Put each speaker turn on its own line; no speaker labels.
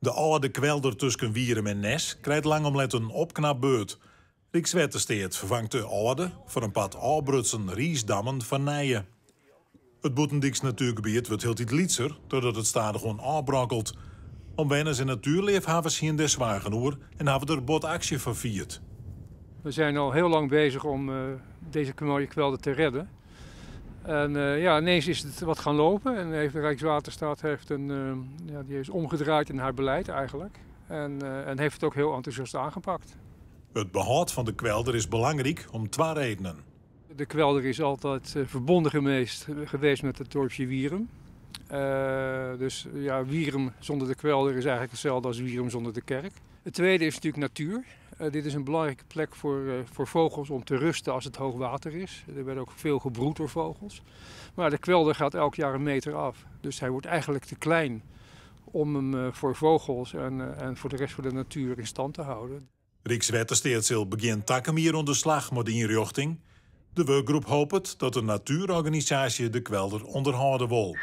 De âlde kwelder tusken Wierum en Nes krijt lang om let in opknapbeurt. Rykswettersteat ferfangt de âlde, foar in part ôfbrutsen riisdammen foar nije. It bûtendyks natuergebiet wurdt hieltyd lytser trochdat it stadichoan ôfbrokkelt. Omwenners en natuerleafhawwers hiene dêr soargen oer en hawwe der bot aksje foar fierd.
We zijn al heel lang bezig om deze mooie kwelder te redden. En ja, ineens is het wat gaan lopen en heeft de Rijkswaterstaat heeft een, ja, die is omgedraaid in haar beleid eigenlijk. En heeft het ook heel enthousiast aangepakt.
It behâld fan de kwelder is belangryk om twa redenen.
De kwelder is altijd verbonden geweest met het dorpje Wierum. Dus ja, Wierum zonder de kwelder is eigenlijk hetzelfde als Wierum zonder de kerk. Het tweede is natuurlijk natuur. Dit is een belangrijke plek voor vogels om te rusten als het hoog water is. Er werd ook veel gebroed door vogels. Maar de kwelder gaat elk jaar een meter af. Dus hij wordt eigenlijk te klein om hem voor vogels en voor de rest van de natuur in stand te houden.
Rykswettersteat sil begjin takom jier oan de slach mei de ynrjochting. De wurkgroep hopet dat de natuerorganisaasje de kwelder ûnderhâlde wol.